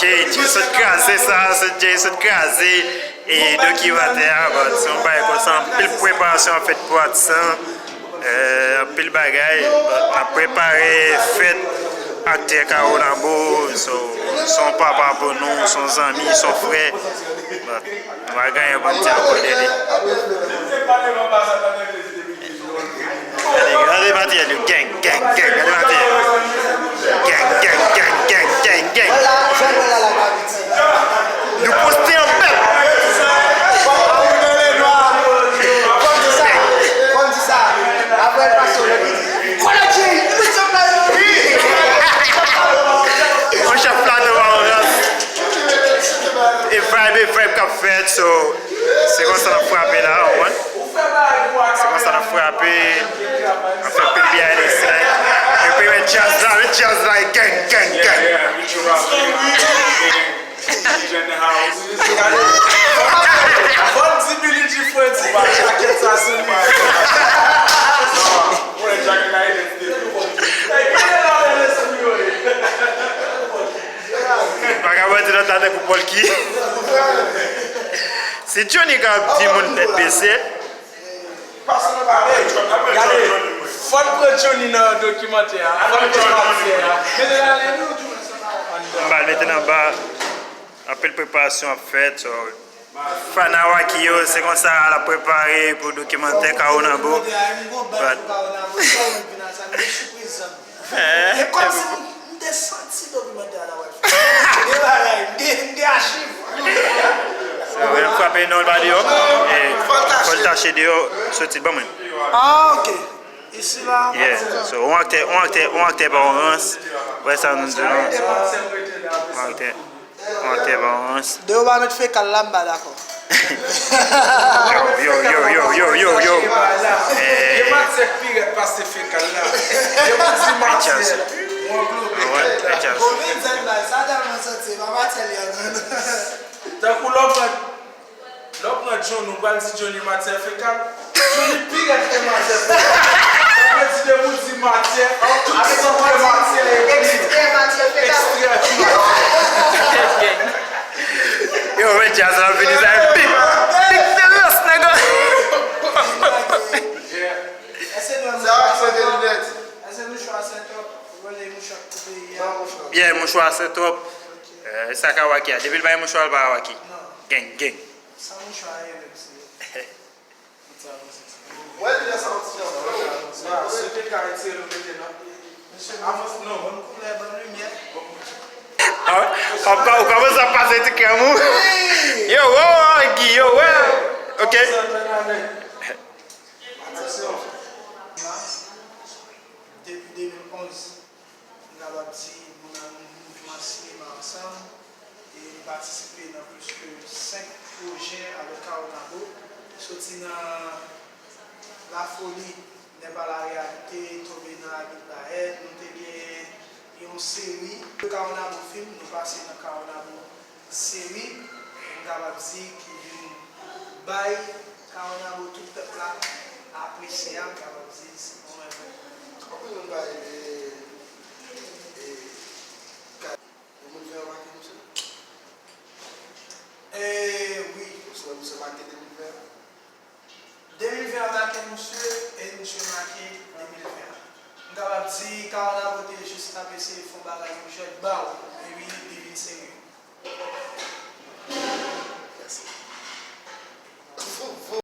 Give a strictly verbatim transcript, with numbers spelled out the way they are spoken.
Jay, Jay sot kraze sa, se Jay sot kraze e dokimantè a, but se yon bagay konsa, anpil preparasyon ap fèt pou Adsan, eh, anpil bagay, but n ap prepare fèt aktè Caronabo, so, se yon papa pou nou, se yon zanmi, se yon frè, but nou va genyen pou n di ankò de li. Gade, gade materyèl yo. Gang, gang, gang, gang. Gade materyèl. Gang, gang, gang, gang, gang, gang. Nou poste an pèp. Yon chèf la nan Maworas. E vibe, e vibe k ap fèt, so, se konsa n ap frape la, w konprann? Se konsa n ap frape, n ap fè pil behind the scene. Epi met djaz la, met djaz la, gang, gang, gang. Fò n di Billy G Freddy, ba jakèt sa sou li. Vagabon ti nan tande pou Polky. Si Johnny ka ap di moun tèt bese. Gade, fò n pran Johnny nan dokimantè a. Fò n pran matè a. M ba l mete nan ba. Anpil preparasyon ap fèt. So, fan a Wacky yo, se konsa l ap prepare pou dokimantè Caronabo. But Eh, e kòmsi m, m te santi dokimantè a ta pral fèt. M gen bagay, m gen, m gen achiv. So, y ap frape non l pa deyò. E fò l tache deyò, soti ban mwen. Ah, ok. Isi la. Yeah. So, on aktè, on aktè, on aktè pa on rans. Wè sa nou di non. So, on aktè. Mantè pa yon rans. Deyo pa met fekal la, m pa dakò. Yo, yo, yo, yo, yo, yo, yo. Gen matyè k pi rèd pase fekal la. Depi w di matyè, ou anglobe tèt la. Konbyen zèn bay, sa tèlman santi, se pa matyè li an non. Tankou lè w pran Lè w pran Johnny, ou pral di Johnny matyè fekal? Johnny pi rèd ke matyè fekal. Sa vle di depi w di matyè, tout sa k gen matyè epi ekstrè matyè fekal. Yo, men djaz la vini sa, big, big feroz, nèg. Sa se de linèt. Èske mouchwa se twòp? Ou wè mouchwa k koupe yè a? Yeah, mouchwa se twòp. Eh, sa ka Wacky a. Depi l bay mouchwa, l pa Wacky. Gang, gang. San mouchwa ye menm si. Mwen li lè sa yon ti jan. Sa se te ka retire nou mete nan. Mesye, avans non. Ban m koulè, ban m limyè. Ah, w kòmanse ap pase ti krèm ou. Yo, wè, wè, Guy, yo, wè. Ok. Aksyon. Depi de mil onz, m kapab di, nou nan yon mouvman sinema ansanm, e m patisipe nan plis ke senk pwojè avèk Caronabo, soti nan La Folie n'est pas la réalité, tonbe nan Abit Bayèn, nou te gen yon seri, Caronabo Film, nou pase nan Caronabo Seri, m kapab di, ki vin bay Caronabo tout pèp la apresye a, m kapab di, se bon bagay. Anpil moun pa rele, e, ka-, de mil ven an make misye? E, wi. Ou se, ou se make de mil ven an? De mil ven an make misye, e misye make de mil ven an. M kapab di, Caronabo te jis ap eseye fè yon bagay, yon jwèt ba w, epi li vin serye.